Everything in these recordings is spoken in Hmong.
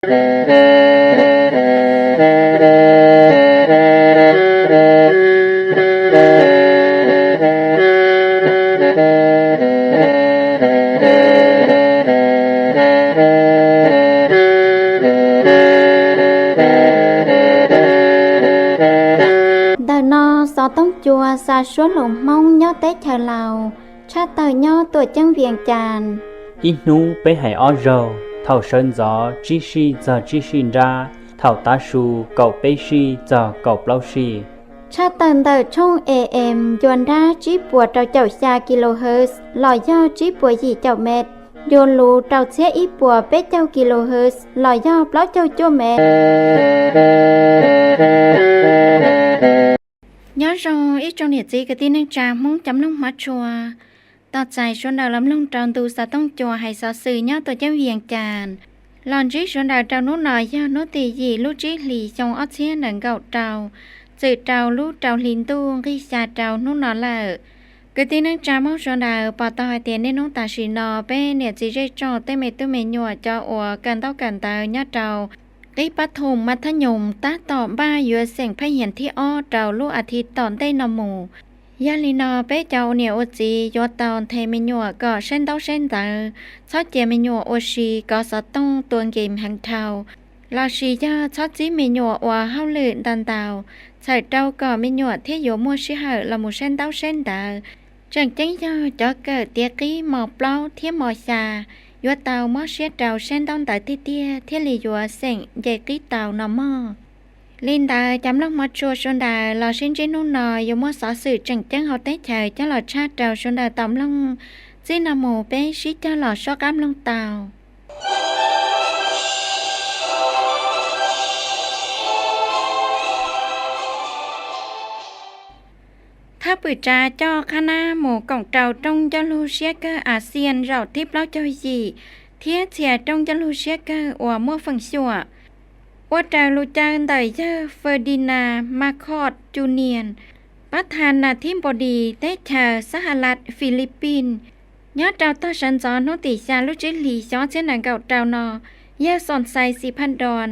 Ntawm no xov tooj cua xa suab hluas Hmoob nyob teb chaws Laus, tshaj tawm nyob Tuam Ceeb Vias Cas. Ib hnub peb hais ob zaug, thaum sawv ntxov tsib sij txog tsib sij nrab, thaum tav su kaum peb sij txog kaum plaub sij. Tshaj tawm ntawm tshooj A M ncua nrab tsib puas rau caum xya kilohertz los yog tsib puas yim caum met, ncua luv rau txhiab ib puas peb caug kilohertz los yog plaub caug cuaj met. Nyob zoo ib tsoom niam txiv kwv tij neej tsa Hmoob cov mloog hmov tshua. Tos txais sawv daws los mloog rau ntu xov tooj cua hais xov xwm nyob Tuam Ceeb Vias Cas. Los ntsib sawv daws rau hnub no yog hnub tim yim lub tsib hlis xyoo ob txhiab nees nkaum rau, txwm rau lub rau hli ntuj nqig xya rau hnub no lawm. Kwv tij neej tsa Hmoob sawv daws pom tau hais tias niaj hnub tam sim no peb niam txiv zej zog tej me tub me nyuam cov uas kawm ntaub kawm ntawv nyob rau qib pab thoom mas thab nyoos tab tom npaj yuav xeem phab hias thib ob rau lub as thiv tom ntej no mus. Yog li no peb cov ua niam ua txiv yuav tau nthe me nyuam kom saib ntaub saib ntawv, txhob cia me nyuam ua si kov xov tooj tua nkees heev dhau, lossis yog txhob txib me nyuam ua hauj lwm ntau ntau, txhawm rau kom me nyuam thiaj yuav muaj sij hawm los mus saib ntaub saib ntawv. Tseem ceeb yog cov kawm tiav qib mos plaub thiab mos xya, yuav tau mob siab rau saib ntaub ntawv tiag tiag thiaj li yuav xeem nce qib tau no mog. Li ntawd cov mloog hmov tshua sawv daws los sib ntsib hnub no yuav muaj xov xwm tseem ceeb hauv teb chaws coj los tshaj rau sawv daws tau mloog. Txij no mus peb sib cog los soj qab mloog tau. Thawj pwm tsav coj qhab nab mus koom rau rooj ncauj lug siab kawg Axias zaum thib plaub caug yim thiab txhia rooj ncauj lug siab kawg uas muaj feem xyuam. Ua raws lus caw ntawm yawg Ferdinand Marcos Junior, pab thas nas thib npos dis teb chaws Xab Ha Las Philippines, nyob rau tog sawv ntxov hnub tim xya lub tsib hlis xyoo ob txhiab nees nkaum rau no, yawg Xoom Xais Xis Phas Dos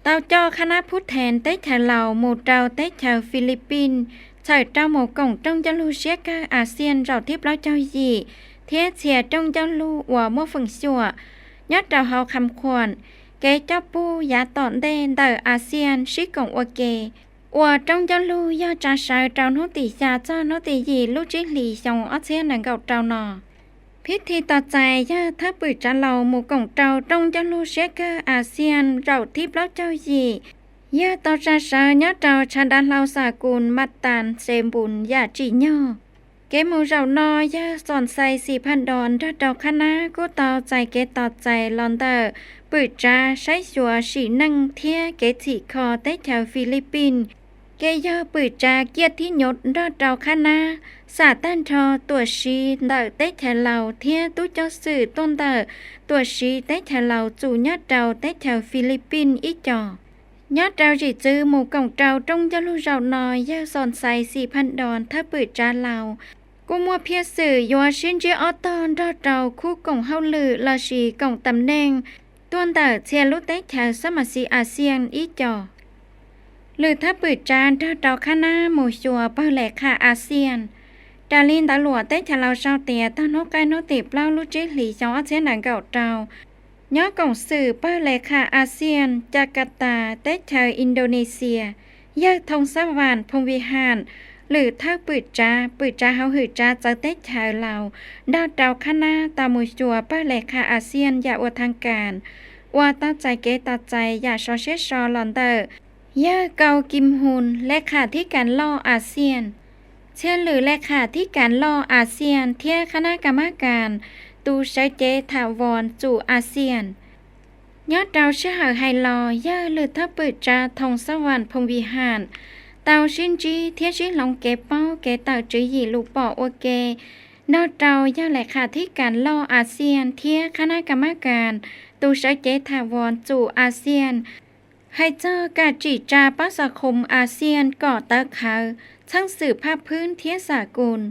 tau coj qhab nab phub thees teb chaws Laus mus rau teb chaws Philippines, txhawm rau mus koom rooj ncauj lug siab kawg Axias zaum thib plaub caug yim thiab txhia rooj ncauj lug uas muaj feem xyuam nyob rau hauv Kham Khuam, kev coj pug yav tom ntej ntawm Axias sib koom ua ke. Ua rooj ncauj lug yog tsa sawv rau hnub tim xya txog hnub tim yim lub tsib hlis xyoo ob txhiab nees nkaum rau no. Phib thi tos txais yawg thawj pwm tsav Laus mus koom rau rooj ncauj lug siab kawg Axias zaum thib plaub caug yim, yawg tau tsa sawv nyob rau tshav dav hlau Xam Kus Mas Tas Xes Npus yam tsim nyog. Kev mus zaum no yawg Xoom Xais Xis Phas Dos nrog rau qhab nab kuj tau txais kev tos txais los ntawm pwm tsav saib xyuas sim neej thiab kev txhim kho teb chaws Philippines, kev yog pwm tsav kiaj thib nyuv nrog rau qhab nab xam tag nrho tuam siv ntawm teb chaws Laus thiab tub coj xwm tuaj ntawm tuam siv teb chaws Laus txum nyob rau teb chaws Philippines ib co. Nyob rau zim txwv mus koom rau rooj ncauj lug zaum no yawg Xoom Xais Xis Phas Dos thawj pwm tsav Laus kuj muaj phiaj xwm yuav sib ntsib ob tog nrog rau khub koom hauj lwm lossis koom tam neej tuaj ntawm txhia lub teb chaws xab mas xis Axias ib co. Lwm thawj pwm tsav nrog rau qhab nab mus xyuas pawg Lem Kham Axias. Raws li ntawv luam teb chaws Laus sau tias tog hnub qaij hnub tim plaub lub tsib hlis xyoo ob txhiab nees nkaum rau, nyob koom xwm pawg Lem Kham Axias Jakarta teb chaws Indonesia, yawg Thoo Xab Vam Phoom Vij Ham, lwm thawj pwm tsav, pwm tsav hauv hwm tsav txawv teb chaws Laus nrog rau qhab nab tau mus xyuas pawg Lem Kham Axias yam ua thav kas, uas tau txais kev tos txais yam sov siab so los ntawm yawg Kau Kim Hun, Lem Kham Thib Kas Loj Axias, txhia lwm Lem Kham Thib Kas Loj Axias thiab qhab nab kas mab kas tus sawv cev tham voos txum Axias. Nyob rau sij hawm hais los yawg lwm thawj pwm tsav Thoo Xab Vam Phoom Vij Ham tau sib ntsib thiab sib hloov kev paub kev tawm tswv yim lus pom ua ke nrog rau yawg Lem Kham Thib Kas Loj Axias thiab qhab nab kas mab kas tus sawv cev tham voos txum Axias, hais txog kam tsim tsa pab xa khoom Axias kom tawv qhawv, txheej xwm phaj phwb thiab xam kus,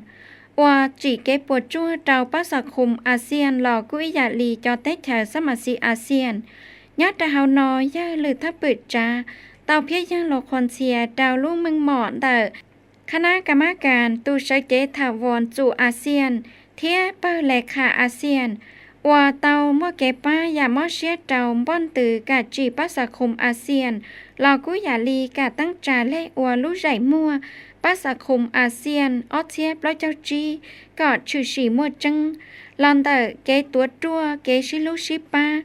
uas tsim kev puas tsuaj rau pab xa khoom Axias los kuj ib yam li cov teb chaws xab mas xis Axias, Nyob rau hauv no yawg lwm thawj pwm tsav tau phiab yeeg los qhuas ntxhias rau lub meej mom ntawm qhab nab ka mab kas tus sawv cev tham voos txum ASEAN thiab pawg le khas ASEAN uas tau muaj kev pab yam mob siab rau npoj ntws kam tsim pab xa khum ASEAN los kuj yam li kam teeb tsa lej ua lub zaim muag pab xa khum ASEAN ob txhiab plaub caug tsib kom tshwm sim muaj tseeb los ntawm kev tuav ruaj kev sib hlub sib pab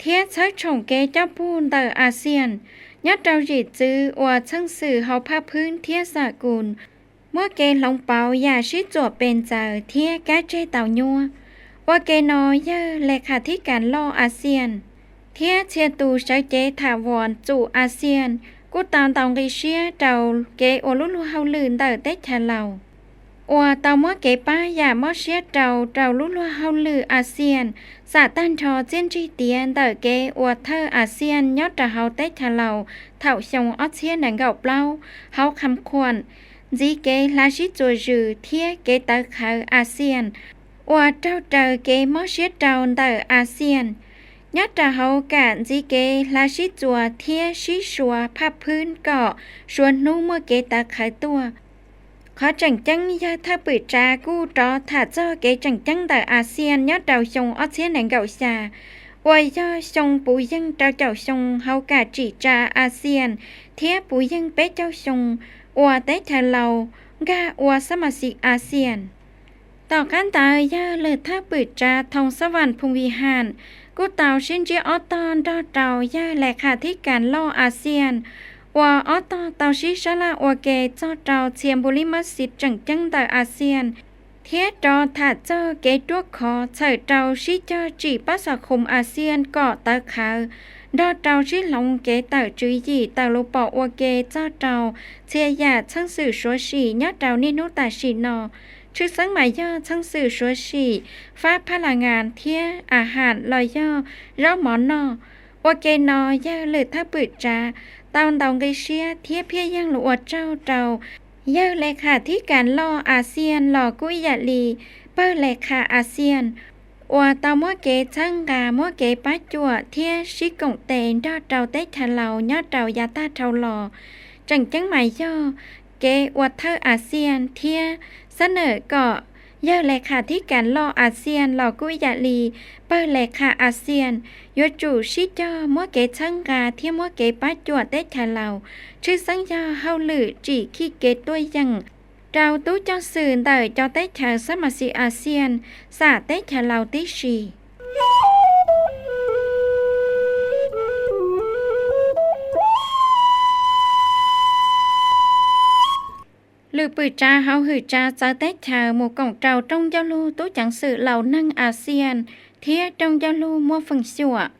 thiab txhawb tshoom kev coj pug ntawm ASEAN nyob rau zim txwv uas txheej xwm hauv phaj phwb thiab xa kus muab kev hloov pauv yam sib txuam pes ntxaws thiab kab tseg tau nyuab. Ua ke no yawg le khas thib kas loj ASEAN thiab txhia tus sawv cev tham voos txum ASEAN kuj tau ntaus nqi siab rau kev ua lub luag hauj lwm ntawm teb chaws Laus uas tau muab kev pab yam mob siab rau rau lub luag hauj lwm ASEAN xam tag nrho txiaj ntsig tiav ntawm kev ua thawj ASEAN nyob rau hauv teb chaws Laus thaum xyoo ob txhiab nees nkaum plaub hauv kham khuam ntxiv kev hla sib txuas zws thiab kev tawv qhawv ASEAN uas raug raws kev mob siab rau ntawm ASEAN nyob rau hauv kam ntxiv kev hla sib txuas thiab sib suav phaj phwb kom suav hnub muaj kev tawv qhawv tuaj. Qhov tseem ceeb yawg thawj pwm tsav kuj rov tham txog kev tseem ceeb ntawm ASEAN nyob rau xyoo ob txhiab nees nkaum xya uas yog xyoo puv yeej rau caum xyoo hauv kam tsim tsa ASEAN thiab puv yeej peb caug xyoo uas teb chaws Laus nkag ua xab mas xis ASEAN. Tom qab ntawd yawg lwm thawj pwm tsav Thoo Xab Vam Phoo Vij Ham kuj tau sib ntsib ob tog nrog rau yawg le khas thib kas loj ASEAN uas ob tog tau sib sab laj ua ke txog rau txhia npu li mab xis tseem ceeb ntawm ASEAN thiab rov tham txog kev ruaj khov txhawm rau sib cog tsim pab xa khum ASEAN kom tawv qhawv nrog rau sib hloov kev tawm tswv yim tawm lus pom ua ke txog rau txhia yam txheej xwm suav sim nyob rau niaj hnub tam sim no. Tshwj xeeb mas yog txheej xwm suav sim fab phab las ngas thiab a ham los yog zaub mov noj. Ua ke no yawg lwm thawj pwm tsav tau ntaus nqi siab thiab phiaj yeeg lus ua tsaug rau yawg le khas thib kas loj ASEAN los kuj ib yam li pawg le khas ASEAN uas tau muab kev txhawb nqa muab kev pab cuam thiab sib koom tes nrog rau teb chaws Laus nyob rau yav tag dhau los. Tseem ceeb mas yog kev ua thawj ASEAN thiab xab nawm kom yawg le khas thib kas loj ASEAN los kuj ib yam li pawg le khas ASEAN yuav tsum sib cog muab kev txhawb nqa thiab muab kev pab cuam teb chaws Laus, tshwj xeeb yog hauj lwm tsim khij kev tuaj yeem rau tub coj xwm ntawm cov teb chaws xab mas xis ASEAN xam teb chaws Laus tib si. Lwm pwm tsav hauv hwm tsav txawv teb chaws mus koom rau rooj ncauj lug tub ceev xwm laus neeg ASEAN thiab rooj ncauj lug muaj feem xyuam.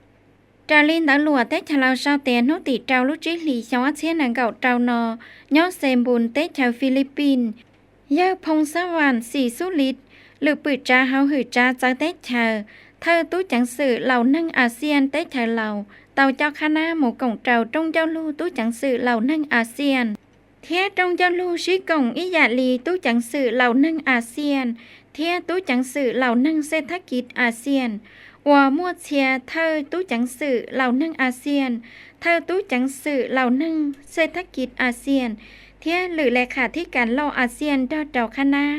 Raws li ntawv luam teb chaws Laus sau tias hnub tim rau lub tsib hlis xyoo ob txhiab nees nkaum rau no, nyob Cebu teb chaws Philippines, yawg Phoo Xab Vam Xim Xub Lis, lwm pwm tsav hauv hwm tsav txawv teb chaws, thawj tub ceev xwm laus neeg ASEAN teb chaws Laus tau coj qhab nab mus koom rau rooj ncauj lug tub ceev xwm laus neeg ASEAN thiab rooj ncauj lug sib koom ib yam li tub ceev xwm laus neeg ASEAN thiab tub ceev xwm laus neeg xej thab kiv ASEAN uas muaj txhia thawj tub ceev xwm laus neeg ASEAN, thawj tub ceev xwm laus neeg xej thab kiv ASEAN thiab lwm le khas thib kas loj ASEAN nrog rau qhab nab.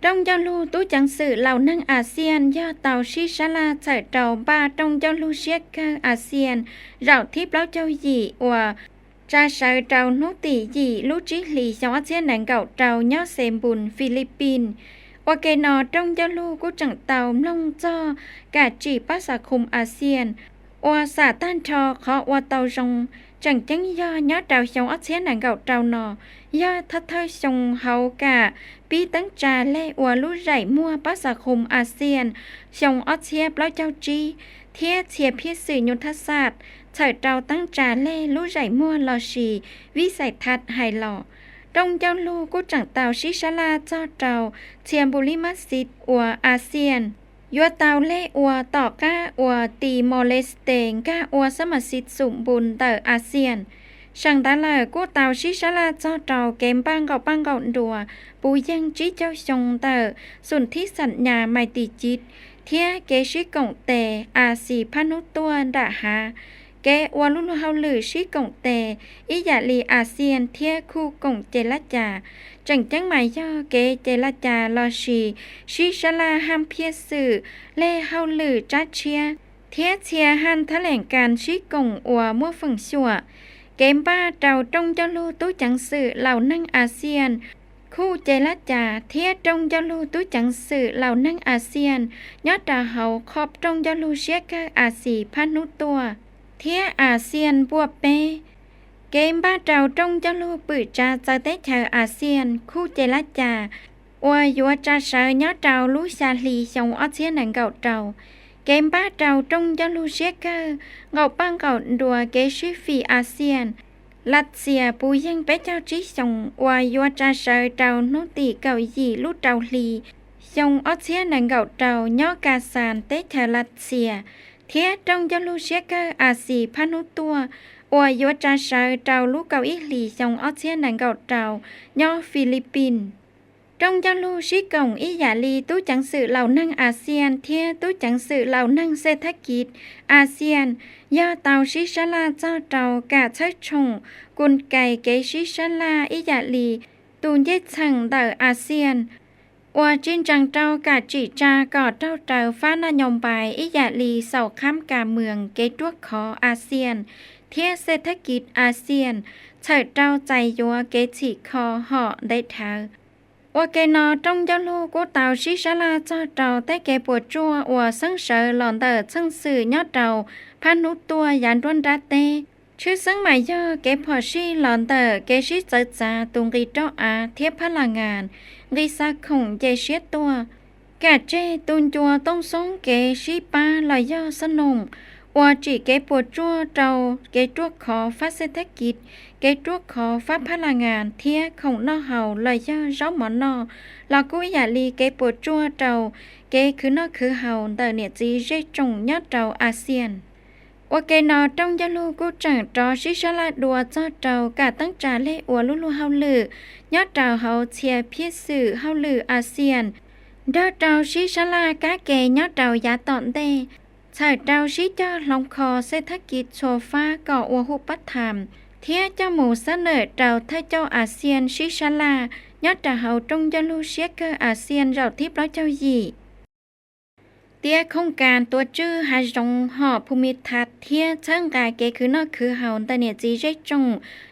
Rooj ncauj lug tub ceev xwm laus neeg ASEAN yog tau sib sab laj txhawm rau npaj rooj ncauj lug siab kawg ASEAN zaum thib plaub caug yim uas tsa sawv rau hnub tim yim lub tsib hlis xyoo ob txhiab nees nkaum rau nyob Cebu, Philippines. Ua ke no rooj ncauj lug kuj tseem tau mloog txog kam tsim pab xa khum ASEAN uas xam tag nrho qhov ua tau zoo tseem ceeb yog nyob rau xyoo ob txhiab nees nkaum rau no yog thawj thawj xyoo hauv kam pib teeb tsa lej ua lub zaim muag pab xa khum ASEAN xyoo ob txhiab plaub caug tsib thiab txhia phiaj xwm nyuj thab xaj txhawm rau teeb tsa lej lub zaim muag lossis vij xais thas hais los. Rooj ncauj lug kuj tseem tau sib sab laj txog rau txhia npu li mab xis uas ASEAN yuav tau lej ua tom qab uas Timor-Leste nkag ua xab mas xis xum npu ntawm ASEAN. Seem ntawd lawm kuj tau sib sab laj txog rau kev npaj nqaum paj nqaum nruas puv yeej tsib caug xyoo ntawm xum thib xam nyas mais tim civ thiab kev sib koom tes As Xis Phab Hnub Tuaj nram hav. Kev ua lub luag hauj lwm sib koom tes ib yam li As Xias thiab khuj koom Ces Laj Cas. Tseem ceeb mas yog kev Ces Laj Cas lossis sib sab laj haj phiaj xwm, lej hauj lwm tsab tshiab, thiab txhia haj thab lees kas sib koom uas muaj feem xyuam. Kev npaj rau rooj ncauj lug tub ceev xwm laus neeg As Xias, khuj Ces Laj Cas thiab rooj ncauj lug tub ceev xwm laus neeg As Xias nyob rau hauv qhov rooj ncauj lug siab kawg As Xis Phab Hnub Tuaj thiab As Xias Npuaj Peb. Kev npaj rau rooj ncauj lug pwm tsav txawv teb chaws As Xias, khuj Ces Laj Cas uas yuav tsa sawv nyob rau lub xya hli xyoo ob txhiab nees nkaum rau. Kev npaj rau rooj ncauj lug siab kawg nqaum paj nqaum nruas kev sib fim As Xias, Lav Xias puv yeej peb caug tsib xyoos uas yuav tsa sawv rau hnub tim kaum yim lub rau hli xyoo ob txhiab nees nkaum rau nyob Kas Xas teb chaws Lav Xias, thiab rooj ncauj lug siab kawg As Xis Phab Hnub Tuaj uas yuav tsa sawv rau lub kaum ib hlis xyoo ob txhiab nees nkaum rau nyob Fis Lis Pis. Rooj ncauj lug sib koom ib yam li tub ceev xwm laus neeg As Xias thiab tub ceev xwm laus neeg xej thab kiv As Xias yog tau sib sab laj txog rau kam txhawb tshoom kul kais kev sib sab laj ib yam li tus ncej txheem ntawm As Xias uas tsis ntsees rau kam tsim tsa kom raug raws fab naj nyo npais ib yam li xaus khab kas mwm kev ruaj khov As Xias thiab xej thab kiv As Xias txhawm rau txais yuav kev txhim kho hom ntev dhawv. Ua ke no rooj ncauj lug kuj tau sib sab laj txog rau tej kev puas tsuaj uas xeeb sawv los ntawm txheej xwm nyob rau Phab Hnub Tuaj yav nruab nrab teb. Tshwj xeeb mas yog kev phom sij los ntawm kev sib txawv txav tus nqi roj av thiab phab las ngas, nqi xa khoom nce siab tuaj, kam tseg tu ncua tooj xoob kev sib pab los yog xab noom uas tsim kev puas tsuaj rau kev ruaj khov fab xej thab kiv, kev ruaj khov fab phab las ngas thiab khoom noj haus los yog zaub mov noj los kuj ib yam li kev puas tsuaj rau kev khwv noj khwv haus ntawm niam txiv zej tsoom nyob rau As Xias. Ua ke no rooj ncauj lug kuj tseem rov sib sab laj dua txog rau kam teeb tsa lej ua lub luag hauj lwm nyob rau hauv txhia phiaj xwm hauj lwm As Xias, nrog rau sib sab laj kab ke nyob rau yav tom ntej, txhawm rau sib cog hloov kho xej thab kiv txhua fab kom ua hu pab tham thiab coj mus xab nawm rau thawj coj As Xias sib sab laj nyob rau hauv rooj ncauj lug siab kawg As Xias zaum thib plaub caug yim. Tias khoom kas tuav tswj hav zoov hom Phu Mi Thas thiab txhawb nqa kev khwv noj khwv haus ntawm niam txiv zej tsoom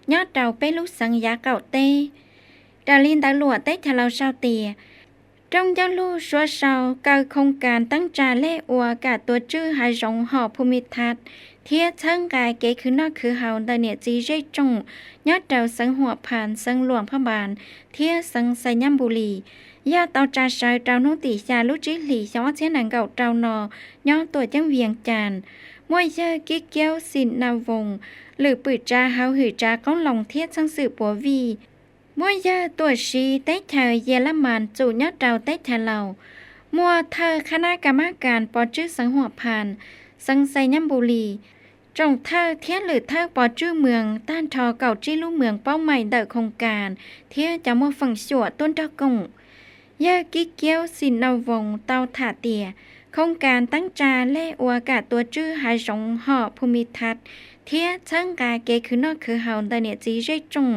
nyob rau peb lub xeev yav qaum teb. Raws li ntawv luam teb chaws Laus sau tias, rooj ncauj lug suav sau kaw khoom kas teeb tsa lej ua kam tuav tswj hav zoov hom Phu Mi Thas thiab txhawb nqa kev khwv noj khwv haus ntawm niam txiv zej tsoom nyob rau xeev Huam Phas, xeev Luam Phab Npas thiab xeev Xais Nyab Npus Lis, yog tau tsa sawv rau hnub tim xya lub tsib hlis xyoo ob txhiab nees nkaum rau no nyob tuam ceeb Vias Cas. Muaj yawg Kib Kiaub Xis Na Voos, lwm pwm tsav hauv hwm tsav qoob loo thiab txheej xwm puav vij. Muaj yawg tuam siv teb chaws Yas Laj Mas txum nyob rau teb chaws Laus. Muaj thawj qhab nab ka mab kas pov tswj xeev Huam Phas, xeev Xais Nyab Npus Lis, tsoom thawj thiab lwm thawj pov tswj moos tag nrho kaum tsib lub moos paub meem ntawm khoom kas thiab cov muaj feem xyuam tuaj nrog koom. Yawg Kib Kiaub Xis Na Voos tau tham tias, khoom kas teeb tsa lej ua kam tuav tswj hav zoov hom Phu Mi Thas thiab txhawb nqa kev khwv noj khwv haus ntawm niam txiv zej tsoom,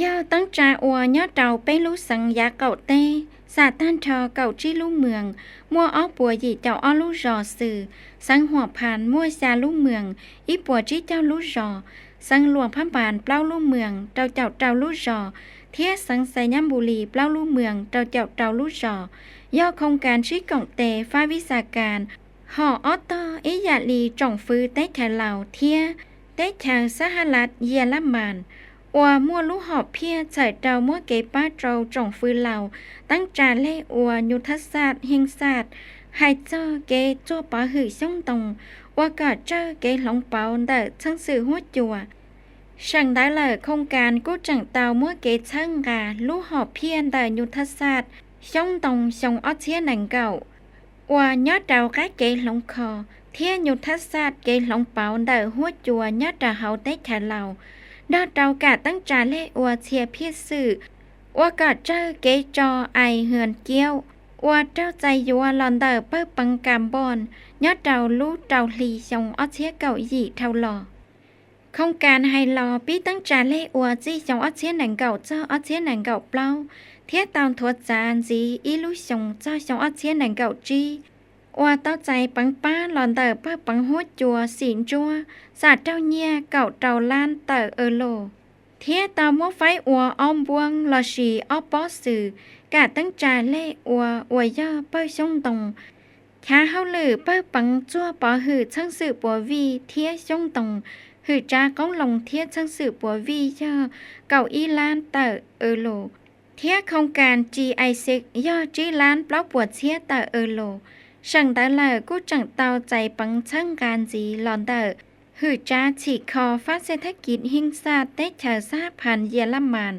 yog teeb tsa ua nyob rau peb lub xeev yav qaum teb, xam tag nrho kaum tsib lub moos, muaj ob puas yim caum ob lub zos xwb. Xeev Huam Phas muaj xya lub moos, ib puas tsib caug lub zos, xeev Luam Phab Npas plaub lub moos, rau caum rau lub zos, thiab xeev Xais Nyab Npus Lis plaub lub moos, rau caum rau lub zos. Yog khoom kas sib koom tes fab vis xas kas hom ob tog ib yam li tsoom fwv teb chaws Laus thiab teb chaws Xab Has Las Yas Laj Mas, uas muaj lub hom phiaj txhawm rau muab kev pab rau tsoom fwv Laus teeb tsa lej ua nyuj thab xaj, heej xaj, hais txog kev txuag pov hwm xyoob ntoo, ua kom tsawg kev hloov pauv ntawm txheej xwm huab cua. Seem ntawd lawm, khoom kas kuj tseem tau muab kev txhawb nqa lub hom phiaj ntawm nyuj thab xaj, xyoob ntoo xyoo ob txhiab nees nkaum, uas nyob rau qab kev hloov kho thiab nyuj thab xaj kev hloov pauv ntawm huab cua nyob rau hauv teb chaws Laus, nrog rau kam teeb tsa lej ua txhia phiaj xwm, ua kom tsawg kev tso ai hwm kiaub, uas raug txais yuav los ntawm pawg peev Kas Npoos nyob rau lub rau hli xyoo ob txhiab kaum yim dhau los. Khoos kas hais los pib teeb tsa lej ua txij xyoo ob txhiab nees nkaum txog ob txhiab nees nkaum plaub, thiab tau nthuav txav ntxiv ib lub xyoos txog xyoo ob txhiab nees nkaum tsib, uas tau txais peev pab los ntawm pawg peev huab cua Xim Ntsuab xam raug nyiaj kaum rau lab tawm euro, thiab tau muab faib ua ob npuab lossis ob pob xwm kam teeb tsa lej ua uas yog pawg xyoob ntoo. Chav hauj lwm pawg peev txuag pov hwm txheej xwm puav vij thiab xyoob ntoo, hwm tsav qoob loo thiab txheej xwm puav vij yog kaum ib lab tawm euro, thiab khoos kas G I six yog tsib lab plaub puas txhiab tawm euro. Seem ntawd lawm kuj tseem tau txais peev txhawb nqa ntxiv los ntawm hwm tsav txhim kho fab xej thab kiv heej xaj teb chaws Xab Phas Yia Laj Mas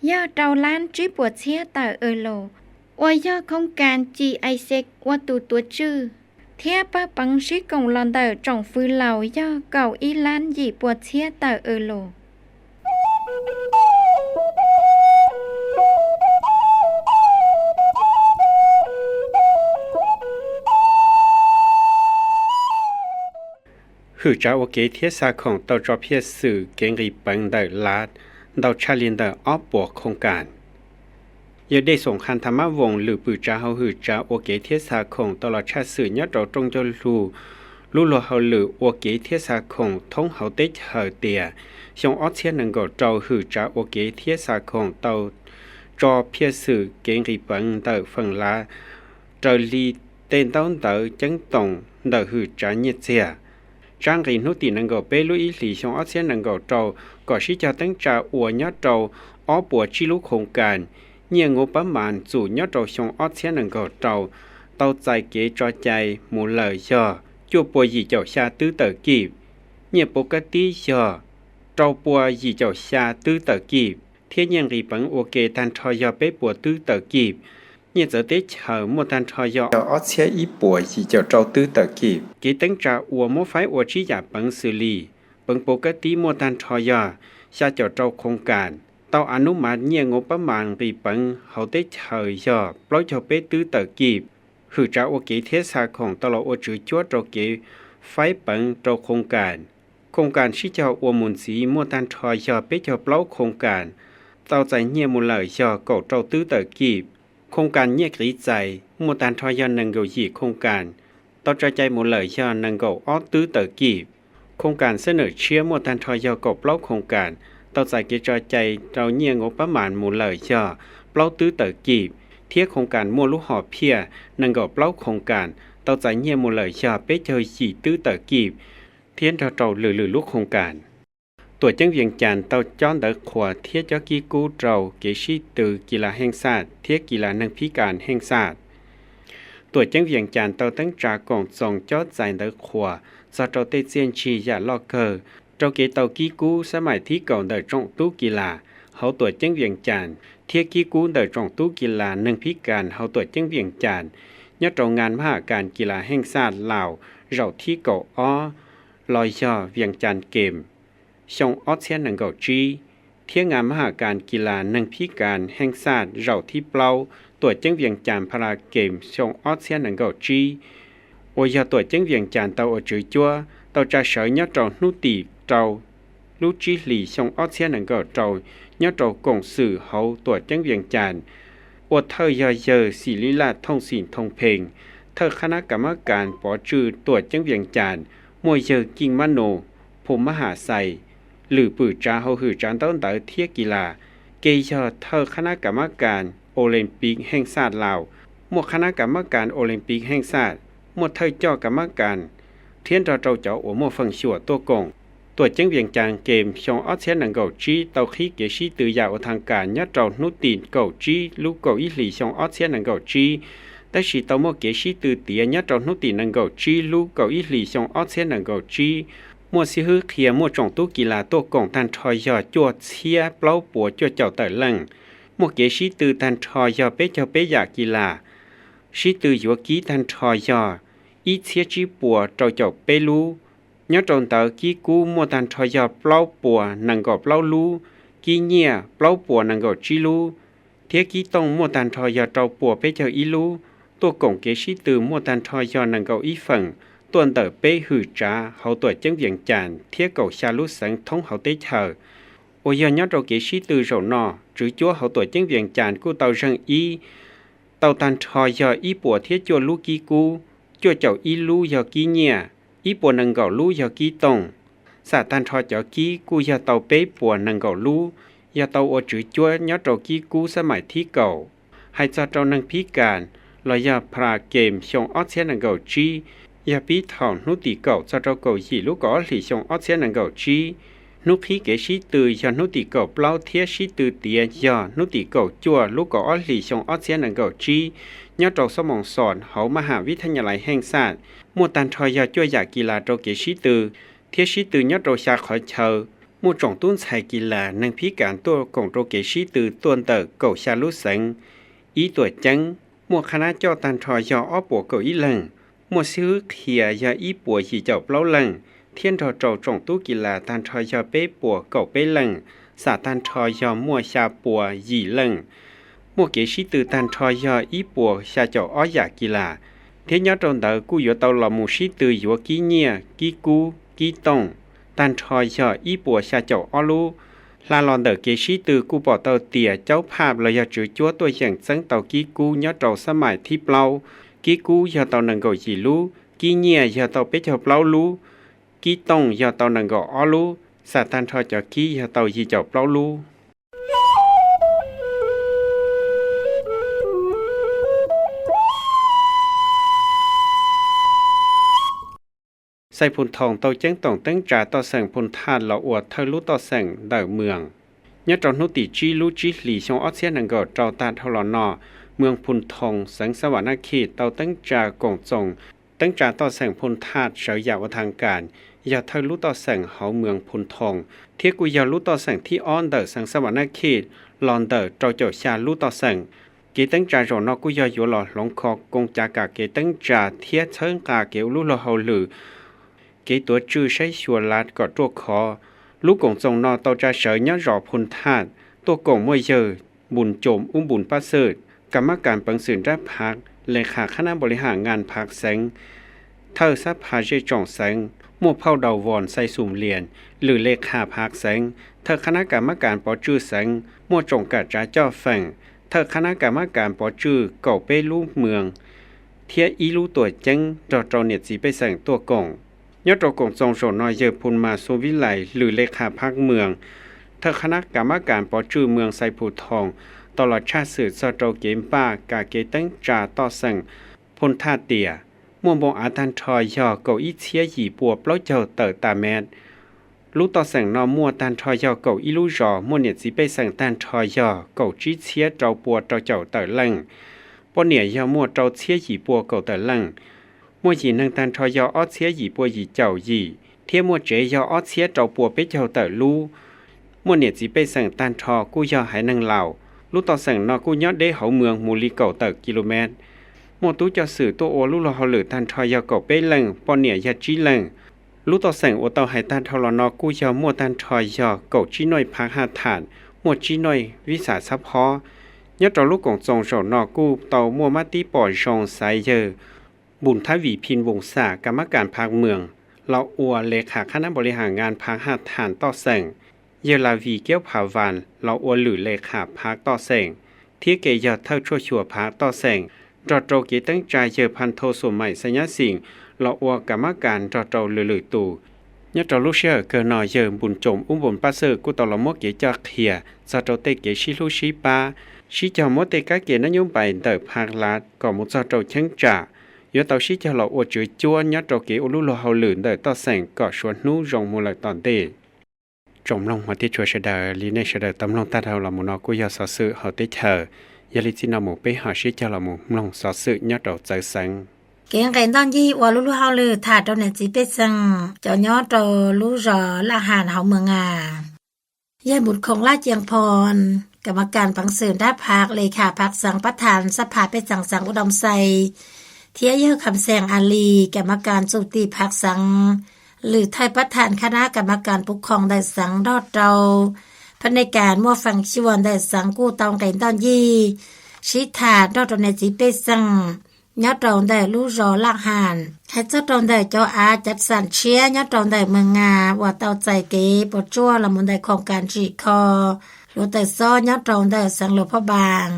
yog rau lab tsib puas txhiab tawm euro, uas yog khoos kas G I six ua tus tuav tswj, thiab pawg peev sib koom los ntawm tsoom fwv laus yog kaum ib lab yim puas txhiab tawm euro. Hwm tsav ua kev thiab xa khoom tau tso phiaj xwm kev nqis peev ntawm lav ntau tshaj li ntawm ob puas khoos kas. Yawg Dej Xoom Qha Tha Mab Voos lwm pwm tsav hauv hwm tsav ua kev thiab xa khoom tau los tshaj xwm nyob rau rooj ncauj lug lub luag hauj lwm ua kev thiab xa khoom thoob hauv teb chaws tias xyoo ob txhiab nees nkaum rau hwm tsav ua kev thiab xa khoom tau tso phiaj xwm kev nqis peev ntawm feem lav raws li tej ntaub ntawv ceeb toom ntawm hwm tsav nyiaj txiag. Tsab nqi hnub tim nees nkaum peb lub ib hlis xyoo ob txhiab nees nkaum rau kom sib cog teeb tsa ua nyob rau ob puas tsib lub khoos kas. Nyiaj ngu pab mas txum nyob rau xyoo ob txhiab nees nkaum rau tau txais kev tso cai mus lawm yog cuaj puas yim caum xya twb tawm kib. Nyiaj puav kab tib yog rau puas yim caum xya twb tawm kib, thiab nyiaj nqis peev ua ke tag nrho yog peb puas twb tawm kib. Nyiaj txawv teb chaws muaj tag nrho yog ob txhiab ib puas yim caum rau twb tawm kib. Kev teeb tsa uas muab faib ua tsib yam peev xws li: peev puav kab tib muaj tag nrho yog xya caum rau khoos kas, tau a nub mas nyiaj ngu pab mas nqis peev hauv teb chaws yog plaub caug peb twb tawm kib. Hwm tsav ua kev thiab xa khoom tau los ua tswv cuab rau kev faib peev rau khoos kas. Khoos kas sib cog ua mus ntxiv muaj tag nrho yog peb caug plaub khoos kas, tau txais nyiaj mus lawm yog kaum rau twb tawm kib. Khoos kas nyiaj qiv txais muaj tag nrho yog nees nkaum yim khoos kas, tau tso cai mus lawm yog nees nkaum ob twb tawm kib. Khoos kas xab nawm tshiab muaj tag nrho yog kaum plaub khoos kas, tau txais kev tso cai rau nyiaj ngu pab mas mus lawm yog plaub twb tawm kib, thiab khoos kas muaj lub hom phiaj nees nkaum plaub khoos kas, tau txais nyiaj mus lawm yog peb caug yim twb tawm kib, thiab nrog rau lwm lwm lub khoos kas. Tuam ceeb Vias Cas tau cob ntawv qhuas thiab cob kib kub rau kev sib tw kis las heej xaj thiab kis las neeg phib kas heej xaj. Tuam ceeb Vias Cas tau teeb tsa koom txoos cob txais ntawv qhuas txog rau tej txiaj ntsig yam loj kawg rau kev tau kib kub xab maim thib kaum ntawm tsoom tub kis las hauv tuam ceeb Vias Cas thiab kib kub ntawm tsoom tub kis las neeg phib kas hauv tuam ceeb Vias Cas nyob rau ngas mab ham kas kis las heej xaj Laus zaum thib kaum ob los yog Vias Cas Kem xyoo ob txhiab nees nkaum tsib, thiab ngas mab ham kas kis las neeg phib kas heej xaj zaum thib plaub tuam ceeb Vias Cas Pha La Kem xyoo ob txhiab nees nkaum tsib, uas yog tuam ceeb Vias Cas tau ua tswv cuab tau tsa sawv nyob rau hnub tim rau lub tsib hlis xyoo ob txhiab nees nkaum rau nyob rau koom xwm hauv tuam ceeb Vias Cas, ua thawj yog yawg Xim Lib Laj Thooj Xim Thoo Pheej, thawj qhab nab kas mab kas pov tswj tuam ceeb Vias Cas, muaj yawg Kiej Mab Nus, Phu Mab Ham Xais, lwm pwm tsav hauv hwm tsav ntaub ntawv thiab kis las, ke yog thawj qhab nab kas mab kas Olympic heej xaj Laus, muaj qhab nab kas mab kas Olympic heej xaj, muaj thawj coj kas mab kas, thiab nrog rau cov uas muaj feem xyuam tuaj koom. Tuam ceeb Vias Cas Kem xyoo ob txhiab nees nkaum tsib tau qhib kev sib tw yam ua thaj kas nyob rau hnub tim kaum tsib lub kaum ib hlis xyoo ob txhiab nees nkaum tsib, tab sis tau muaj kev sib tw tiav nyob rau hnub tim nees nkaum tsib lub kaum ib hlis xyoo ob txhiab nees nkaum tsib. Muaj xib hwb qhia muaj tsoom tub kis las tuaj koom tag nrho yog cuaj txhiab plaub puas cuaj caum tawm leej. Muaj kev sib tw tag nrho yog peb caug peb yam kis las. Sib tw yuav kib tag nrho yog ib txhiab tsib puas rau caum peb lub. Nyob rau ntawd kib kub muaj tag nrho yog plaub puas nees nkaum plaub lub, kib nyiaj plaub puas nees nkaum tsib lub, thiab kib tooj muaj tag nrho yog rau puas peb caug ib lub. tuaj koom kev sib tw muaj tag nrho yog nees nkaum ib feem, tuaj ntawm peb hwm tsav hauv tuam ceeb Vias Cas thiab kaum xya lub xeev thoob hauv teb chaws. Uas yog nyob rau kev sib tw zaum no, tswv cuab hauv tuam ceeb Vias Cas kuj tau zeeg ib, tau tag nrho yog ib puas thiab cuaj lub kib kub, cuaj caum ib lub yog kib nyiaj, ib puas nees nkaum lub yog kib tooj. Xam tag nrho cov kib kuj yog tau peb puas nees nkaum lub, yog tau ua tswv cuab nyob rau kib kub xab maim thib kaum. Hais txog rau neeg phib kas los yog Pra Kem xyoo ob txhiab nees nkaum tsib, yog pib thaum hnub tim kaum txog rau kaum yim lub kaum ob hlis xyoo ob txhiab nees nkaum tsib. Hnub qhib kev sib tw yog hnub tim kaum plaub thiab sib tw tiav yog hnub tim kaum cuaj lub kaum ob hlis xyoo ob txhiab nees nkaum tsib, nyob rau Xob Moos Xos hauv Maj Ham Vib Thaj Nyas Lais Heej Xaj. Muaj tag nrho yog cuaj yam kis las rau kev sib tw, thiab sib tw nyob rau xya qhov chaw. Muaj tsoom tub ntxhais kis las neeg phib kas tuaj koom rau kev sib tw tuaj ntawm kaum xya lub xeev, ib tuam ceeb. Muaj qhab nab coj tag nrho yog ob puas kaum ib leeg, muaj xib hwb qhia yog ib puas yim caum plaub leej, thiab nrog rau tsoom tub kis las tag nrho yog peb puas kaum peb leej, xam tag nrho yog muaj xya puas yim leej. Muaj kev sib tw tag nrho yog ib puas xya caum ob yam kis las, thiab nyob rau ntawd kuj yuav tau los mus sib tw yuav kib nyiaj, kib kub, kib tooj, tag nrho yog ib puas xya caum ob lub. Hla los ntawm kev sib tw kuj pom tau tias caub phaj los yog tswv cuab tuaj yeem txeeb tau kib kub nyob rau xab maim thib plaub. Kib kub yog tau nees nkaum yim lub, kib nyiaj yog tau peb caug plaub lub, kib tooj yog tau nees nkaum ob lub, xam tag nrho cov kib yog tau yim caum plaub lub. Xais Phus Thoos tau ceeb toom teeb tsa toj xeem Phus Thaj los ua thawj lub toj xeem ntawm Moos. Nyob rau hnub tim tsib lub tsib hlis xyoo ob txhiab nees nkaum rau tag dhau los no, Moos Phus Thoos xeev Xas Vas Nas Khis tau teeb tsa koom txoos teeb tsa toj xeem Phus Thaj sawv yam ua thaj kas, yog thawj lub toj xeem hauv Moos Phus Thoos, thiab kuj yog lub toj xeem thib ob ntawm xeev Xas Vas Nas Khis los ntawm rau caum xya lub toj xeem. Kev teeb tsa zaum no kuj yog yuav los hloov kho koo cav kam kev teeb tsa thiab txhawb nqa kev ua lub luag hauj lwm, kev tuav tswj saib xyuas lav kom ruaj khov. Lub koom txoos no tau tsa sawv nyob zos Phus Thaj, tuaj koom muaj yawg Npus Coos Ub Npus Pab Xwm, kam mab kas peev xwm nrab phav, le khas khab nab npaus li has ngas phav xeev, thawj xab pha zej tsoom xeev, muaj phauj Daus Voos Xais Xum Lias, lwm le khas phav xeev, thawj khab nab kam mab kas pov tswj xeev, muaj tsoom kam tsav coj feem, thawj khab nab kam mab kas pov tswj kaum peb lub moos, thiab ib lub tuam ceeb nrog rau niam txiv pej xeem tuaj koom. Nyob rau koom txoos zaum no yawg Phus Mas Xu Vib Lais, lwm le khas phav moos, thawj khab nab kam mab kas pov tswj moos Xais Phus Thoos, tau los tshaj xwm txog rau kev npaj kam kev teeb tsa toj xeem Phus Thaj tias muaj npoo av tag nrho yog kaum ib txhiab yim pua plaub caug tawm tas mev. Lub toj xeem no muaj tag nrho yog kaum ib lub zos, muaj niam txiv pej xeem tag nrho yog kaum tsib txhiab rau pua rau caum tawm leej, poj niam yog muaj rau txhiab yim pua kaum tawm leej, muaj yim neeg tag nrho yog ob txhiab yim pua yim caum yim, thiab muaj tsev yog ob txhiab rau pua peb caug tawm lub. Muaj niam txiv pej xeem tag nrho kuj yog haiv neeg laus. Lub toj xeem no kuj nyob deb hauv moos mus li kaum tawm ki lu mev. Muaj tub coj xwm tuaj ua lub luag hauj lwm tag nrho yog kaum peb leej, poj niam yog tsib leej. Lub toj xeem uas tau hais tag dhau los no kuj yog muaj tag nrho yog kaum tsib nuaj phav haj tham, muaj tsib nuaj vib xas xab phob. Nyob rau lub koom txoos zaum no kuj tau muaj mab tib pom zoo xaiv yawg Npus Thab Vim Phim Voos Xam kam mab kas phav moos los ua le khas khab nab npaus li has ngas phav haj tham toj xeem, yawg Las Vim Kiab Phav Vas los ua lwm le khas phav toj xeem, thiab ke yog thawj tshuaj xyuas phav toj xeem, nrog rau kev teeb tsa yawg Phas Thau Xum Maim Xais Nyab Xim los ua kam mab kas nrog rau lwm lwm tus. Nyob rau lub sij hawm kawg no yawg Npus Coos Ub Npus Pab Xwm kuj tau los muab kev coj qhia txog rau tej kev sib hlub sib pab, sib cog muab tej kab ke nab nyub npais ntawm phav lav kom mus txog rau cheeb tsam, yuav tau sib cog los ua tswv cuab nyob rau kev ua lub luag hauj lwm ntawm toj xeem kom suav hnub zoo mus lawm tom ntej. Tsoom mloog hmov thiab tshua sawv daws, li nej sawv daws tau mloog tag dhau los mus no kuj yog xov xwm hauv teb chaws. Yog li txij no mus peb ho sib cog los mus mloog xov xwm nyob rau txawv xeev. Kev nqes ntaj ncig ua lub luag hauj lwm tham rau niam txiv pej xeem cov nyob rau lub zos Laj Has hauv Moos As. Yawg Npus Khoom Laj Cees Phos, kam mab kas peev xwm nrab phav, le khas phav xeev, pab tham xab pha pej xeem xeev Ub Doo Xais, thiab yawg Kham Xeem A Lis, kam mab kas txum tim phav xeev, lwm thawj pab tham khab nab kam mab kas puv khoom ntawm xeev nrog rau pha nej kas muaj feem xyuam ntawm xeev kuj tau nqes ntaj ncig sib tham nrog rau niam txiv pej xeem nyob rau ntawm lub zos Laj Ham. Hais txog rau ntawm cov av cav xam tshiab nyob rau ntawm Mws Nas uas tau txais kev puas tsuaj los mus ntawm khoom kas tsim kho hluav taws xob nyob rau ntawm xeev Luas Phaj Npas,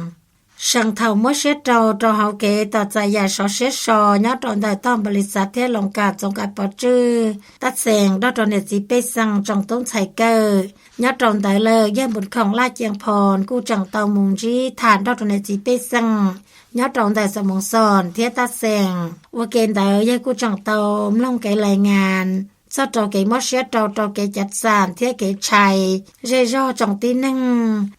seem thaum muab siab rau rau hauv kev tos txais yam sov siab so nyob rau ntawm tog npa li xav thiab loos kam txoos kav pov tswj tab xees nrog rau niam txiv pej xeem tsoom tub ntxhais kawm nyob rau ntawd lawm, yawg Npus Khoom Laj Ceeb Phoo kuj tseem tau mus ntsib tham nrog rau niam txiv pej xeem nyob rau ntawm Xam Moos Xoos thiab tab xees. Ua ke ntawd yawg kuj tseem tau mloog kev lais ngas txog rau kev mob siab rau rau kev cav xam thiab kev tshais zej zog tsoom tib neeg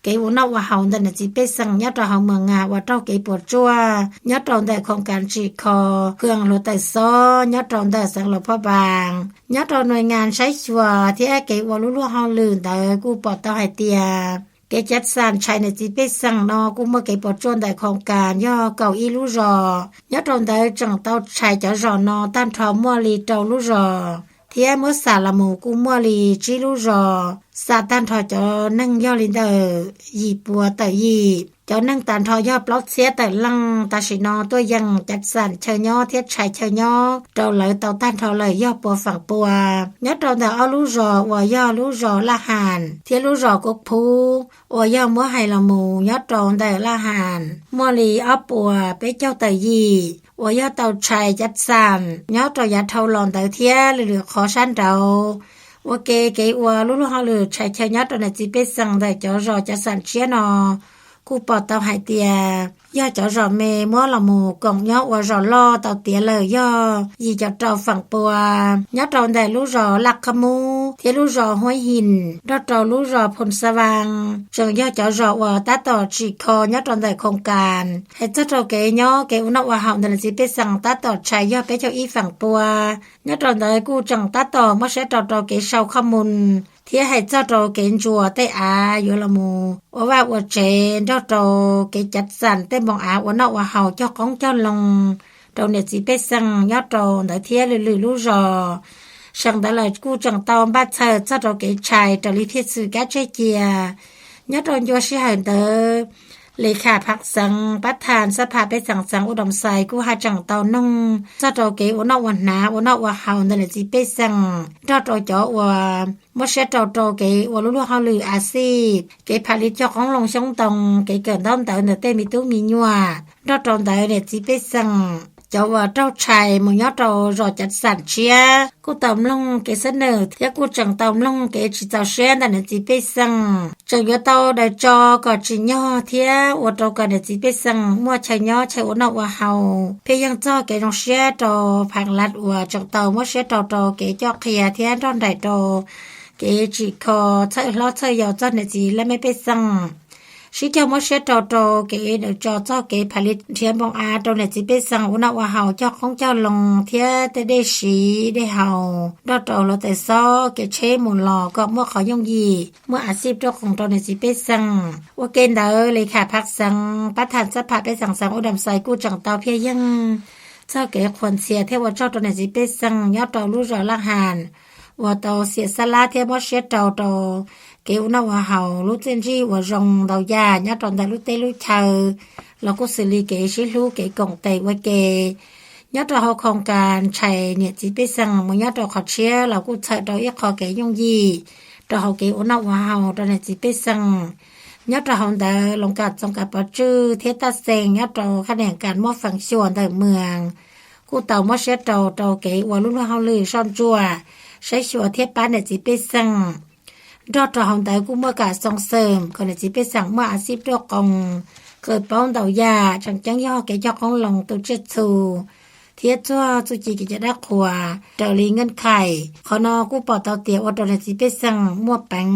kev ua noj ua haus ntawm niam txiv pej xeem nyob rau hauv Mws Nas uas raug kev puas tsuaj nyob rau ntawm khoom kas tsim kho kws hluav taws xob nyob rau ntawm xeev Luas Phaj Npas. Nyob rau nuj ngas saib xyuas thiab kev ua lub luag hauj lwm ntawd kuj pom tau hais tias kev cav xam tshais niam txiv pej xeem no kuj muaj kev puas tsuaj ntawm khoom kas yog kaum ib lub zos. Nyob rau ntawd tseem tau tshais cov zos no tag nrho muaj li rau lub zos thiab muab xam los mus kuj muaj li tsib lub zos. Xam tag nrho cov neeg yog li ntawm yim puas tawm yim, cov neeg tag nrho yog plaub txhiab tawm leej. Tam sim no tuaj yeem cav xam chaw nyob thiab tshais chaw nyob rau lawv tau tag nrho lawm yog pua feem pua. Nyob rau ntawm ob lub zos uas yog lub zos Laj Ham thiab lub zos Kub Phub uas yog muab hais los mus nyob rau ntawm Laj Ham muaj li ob puas peb caug tawm yim uas yog tau tshais cav xam nyob rau yav dhau los ntawd thiab lwm lwm qhov sab nraud. Ua ke kev ua lub luag hauj lwm tshais chaw nyob rau niam txiv pej xeem ntawm cov zos cav xam tshiab no kuj pom tau hais tias yog cov zos me muab los mus koom nyob ua zos loj tau tiav lawm yog yim caum rau feem pua. Nyob rau ntawm lub zos Laj Qab Mub thiab lub zos Huab Him nrog rau lub zos Phoo Xa Vas tseem yog cov zos uas tab tom tsim kho nyob rau ntawm khoom kas. Hais txog rau kev nyob kev ua noj ua haus ntawm niam txiv pej xeem tab tom tshais yog peb caug ib feem pua. Nyob rau ntawd kuj tseem tab tom muab siab rau rau kev sau khoj mus thiab hais txog rau kev ntsuas tej av yuav los mus ua vaj ua tsev nrog rau kev cav xam tej npoo av ua noj ua haus cog qoob cog loo rau niam txiv pej xeem nyob rau ntawd thiab lwm lwm lub zos. Seem ntawd lawm kuj tseem tau npaj txhawm txog rau kev tshais raws li phiaj txwm kab tseg cia. Nyob rau ncua sij hawm ntawd, li kham phav xeev pab thas xab pham pej xeem xeev Ub Doom Xais kuj haj tseem tau noog txog rau kev ua noj ua hnav ua noj ua haus ntawm niam txiv pej xeem nrog rau cov uas muab siab rau rau kev ua lub luag hauj lwm a xij kev pham li cog qoob loo xyoob ntoo, kev kawm ntaub ntawv ntawm tej me tub me nyuam. Nrog rau ntawd niam txiv pej xeem cov uas raug tshais mus nyob rau zos cav xam tshiab kuj tau mloog kev xab nawm thiab kuj tseem tau mloog kev tsis txaus siab ntawm niam txiv pej xeem, tseem yuav tau daws tso kom tsim nyog thiab ua rau kom niam txiv pej xeem muaj chaw nyob chaw ua noj ua haus. Pheej yeej txog kev zoo siab rau phav las uas tseem tau muab siab rau rau kev coj qhia thiab nrog nraim rau kev tsim kho txhawj hlob txhawj yau txog niam txiv laj mej pej xeem. Sib cog muab siab rau rau kev daws tso txog kev pham li nrhiav npoo av rau niam txiv pej xeem ua noj ua haus cog qoob cog loo thiab tej dej siv dej haus nrog rau hluav taws xob kev tsheb mus los kom muaj qhov yooj yim muaj a xij ruaj qoos rau niam txiv pej xeem. Ua ke ntawd li kham phav xeev pab thas xab pham pej xeem xeev Ub Doom Xais kuj tseem tau phiaj yeeg txog kev qhuas ntxhias thiab ua tsaug rau niam txiv pej xeem nyob rau lub zos Laj Ham uas tau xiam xab lab thiab muab siab rau rau kev ua noj ua haus lub txiaj ntsig uas zoo ntau yam nyob rau ntawm lub teb lub chaw los kuj xws li kev sib hlub kev koom tes ua ke. Nyob rau hauv khoos kas tshais niam txiv pej xeem mus nyob rau qhov tshiab los kuj txhawm rau ib qho kev yooj yim rau hauv kev ua noj ua haus rau niam txiv pej xeem. Nyob rau hauv ntawd loos kam txoos kav pov tswj thiab taj xees nyob rau khab niam kas muaj feem xyuam ntawm mws kuj tau muab siab rau rau kev ua lub luag hauj lwm soj ntsuam, saib xyuas thiab pab niam txiv pej xeem. Nrog rau hauv ntawd kuj muaj kam xoo xeem kom niam txiv pej xeem muaj a xij ruaj qoos, kawm paub ntau yam tseem ceeb yog kev cog qoob loo tu tsiaj txhu thiab txuag txuj ci kev cai dab qhuas raws li nkeej khaim. Qhov no kuj pom tau tias ua rau niam txiv pej xeem muaj peev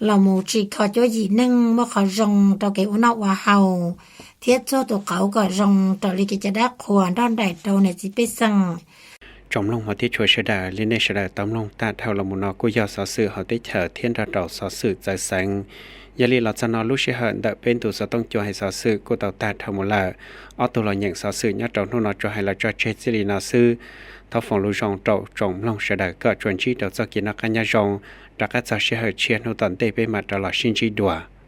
los mus tsim kho cuab yim neeg muaj qhov zoo rau kev ua noj ua haus thiab txuag tus qauv kom zoo raws li kev cai dab qhuas nrog nraim rau niam txiv pej xeem. Tsoom mloog hmov thiab tshua sawv daws, li nej sawv daws tau mloog tag dhau los mus no kuj yog xov xwm hauv teb chaws thiab nrog rau xov xwm txawv xeev. Yog li los txog no lub sij hawm ntawm peb ntu xov tooj cua hais xov xwm kuj tau tag dhau mus lawm. Ob tug los nyeem xov xwm nyob rau hnub no tsuas hais los tso tseg txij li no xwb. Thov foom lus zoo rau tsoom mloog sawv daws kom tsuas ntsib rau txoj kev noj qab nyob zoo. Rov qab txog sij hawm tshiab hnub tom ntej peb mam rov los sib ntsib dua.